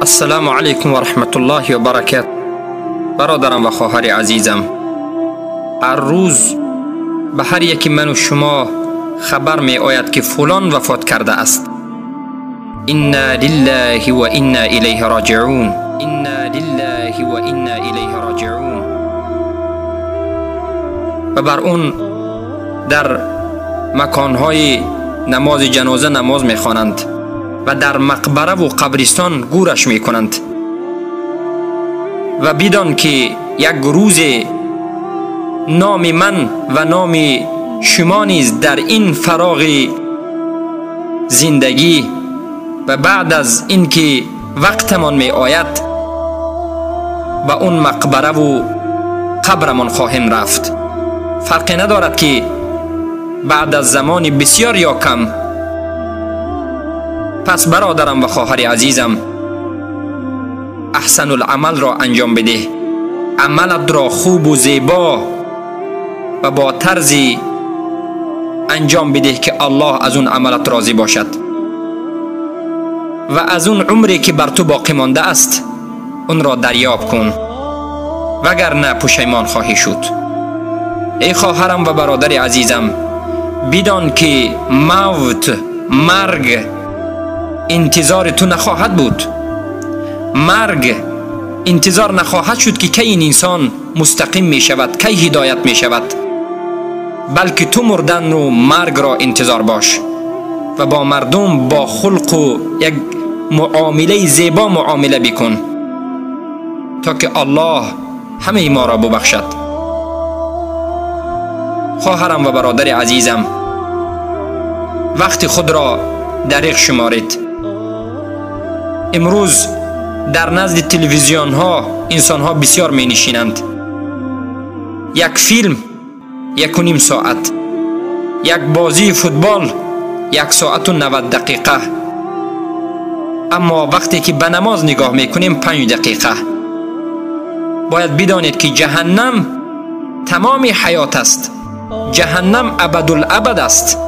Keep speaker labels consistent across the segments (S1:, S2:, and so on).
S1: Ассалому алайкум ва раҳматуллоҳи ва баракат. Бародарам ва хоҳари азизам, ҳар рӯз ба ҳар яки ману шумо хабар меояд, ки фулон вафот кардааст. Инна лиллаҳи ва инна илайҳи роҷиун. Инна лиллаҳи ва инна илайҳи роҷиун. Ва бар он дар маконҳои намози ҷаноза намоз мехонанд ва дар мақбара ва қабристон гӯраш мекунанд. Ва бидон, ки як рӯзе номи ман ва номи шумо низ дар ин фароғи зиндагӣ ва баъд аз инки вақтамон меояд, ба он мақбараву қабрамон хоҳем рафт. Фарқе надорад, ки баъд аз замони бисёр ё кам. Пас бародарам ва хоҳари азизам, аҳсануламалро анҷом бидеҳ. Амалатро хубу зебо ва бо тарзи анҷом бидеҳ, ки Аллоҳ аз он амалат розӣ бошад ва аз он умре, ки бар ту боқӣ мондааст, онро дарёб кун, вагарна пушаймон хоҳӣ шуд. Эй хоҳарам ва бародари азизам, бидон, ки мавт, марг интизори ту нахоҳад буд. Марг интизор нахоҳад шуд, ки кай ин инсон мустақим мешавад, кай ҳидоят мешавад, балки ту мурдану маргро интизор бош ва бо мардум бо хулқу як муомилаи зебо муомила бикун, то ки Аллоҳ ҳамаи моро бубахшад. Хоҳарам ва бародари азизам, вақти худро дариғ шуморед. Имрӯз дар назди телевизионҳо инсонҳо бисёр менишинанд. Як филм 1.5 соат, як бозии футбол 1 соату 90 дақиқа, аммо вақте ки ба намоз нигоҳ мекунем, 5 дақиқа. Бояд бидонед, ки ҷаҳаннам тамоми ҳаёт аст. Ҷаҳаннам абадулабад аст,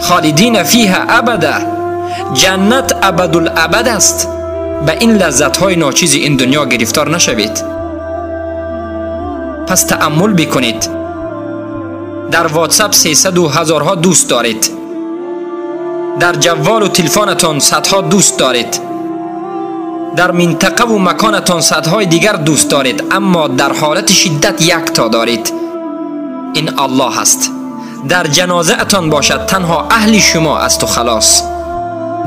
S1: холидина фиҳа абада. Ҷаннат абадулабад аст. Ба ин лаззатҳои ночизи ин дунё гирифтор нашавед. Пас тааммул бикунед. Дар Ватсап сесаду ҳазорҳо дӯст доред, дар ҷавволу телефонатон садҳо дӯст доред, дар минтақаву маконатон садҳои дигар дӯст доред, аммо дар ҳолати шиддат якто доред, ин Аллоҳ аст. Дар ҷанозаатон бошад, танҳо аҳли шумо асту халос.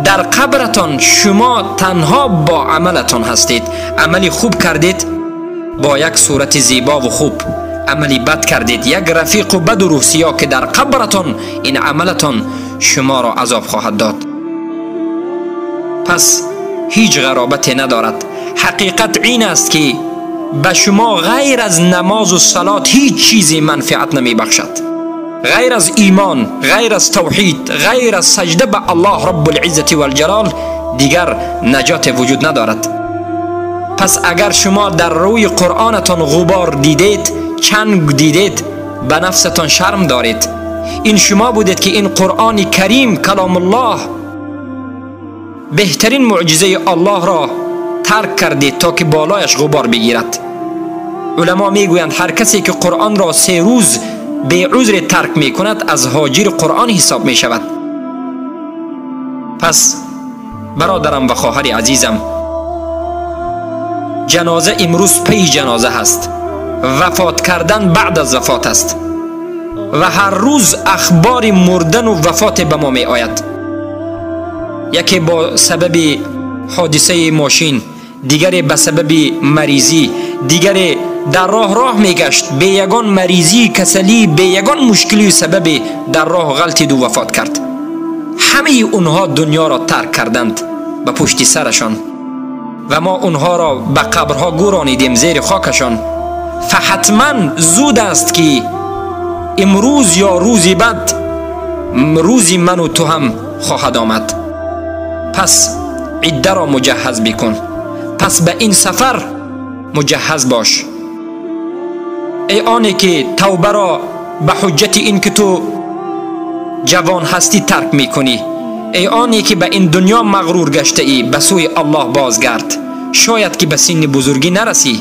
S1: Дар қабратон шумо танҳо бо амалатон ҳастед. Амали хуб кардед, бо як сурати зебову хуб. Амали бад кардед, як рафиқу баду рӯҳсиё, ки дар қабратон ин амалатон шуморо азоб хоҳад дод. Пас ҳеҷ ғаробате надорад. Ҳақиқат ин аст, ки ба шумо ғайр аз намозу салот ҳеҷ чизе манфиат намебахшад, ғайр аз имон, ғайр аз тавҳид, ғайр аз саҷда ба Аллоҳ Раббулиззати валҷалол дигар наҷоте вуҷуд надорад. Пас агар шумо дар рӯи Қуръонатон ғубор дидед, чанг дидед, ба нафсатон шарм доред. Ин шумо будед, ки ин Қуръони Карим, каломуллоҳ, беҳтарин мӯъҷизаи Аллоҳро тарк кардед, то ки болояш ғубор бигирад. Уламо мегӯянд, ҳар касе ки Қуръонро 3 рӯз беузре тарк мекунад, аз ҳоҷири Қуръон ҳисоб мешавад. Пас бародарам ва хоҳари азизам, ҷаноза имрӯз пайи ҷаноза ҳаст, вафот кардан баъд аз вафот аст ва ҳар рӯз ахбори мурдану вафоте ба мо меояд. Яке бо сабаби ҳодисаи мошин, дигаре ба сабаби маризӣ, дигаре дар роҳ роҳ мегашт, бе ягон маризӣ, касалӣ, бе ягон мушкилию сабабе дар роҳ ғалтиду вафот кард. Ҳамаи онҳо дунёро тарк карданд ба пушти сарашон ва мо онҳоро ба қабрҳо гӯронидем, зери хокашон. Фаҳатман зуд аст, ки имрӯз ё рӯзи баъд рӯзи ману ту ҳам хоҳад омад. Пас иддаро муҷаҳҳаз бикун, пас ба ин сафар муҷаҳҳаз бош. Эй оне ки тавбаро ба ҳуҷҷати ин ки ту ҷавон ҳастӣ тарк мекунӣ, эй оне ки ба ин дунё мағрур гаштаӣ, ба сӯи Аллоҳ бозгард. Шояд ки ба синни бузургӣ нарасӣ.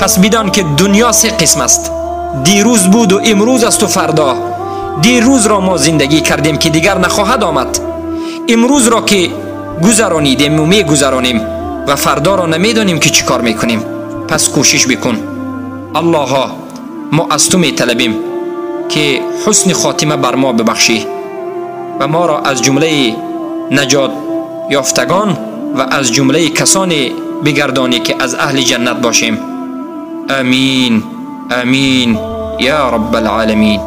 S1: Пас бидон ки дунё се қисм аст: дирӯз буд ва имрӯз аст ва фардо. Дирӯзро мо зиндагӣ кардем, ки дигар нахоҳад омад. Имрӯзро ки гузаронидем ва мегузаронем ва фардоро намедонем ки чӣ кор мекунем. Пас кӯшиш бикун. Аллоҳо, мо аз ту металабем ки ҳусни хотима бар мо бибахшӣ ва моро аз ҷумлаи наҷот ёфтагон ва аз ҷумлаи касоне бигардонӣ ки аз аҳли ҷаннат бошем. Амин, амин, я Раббал оламин.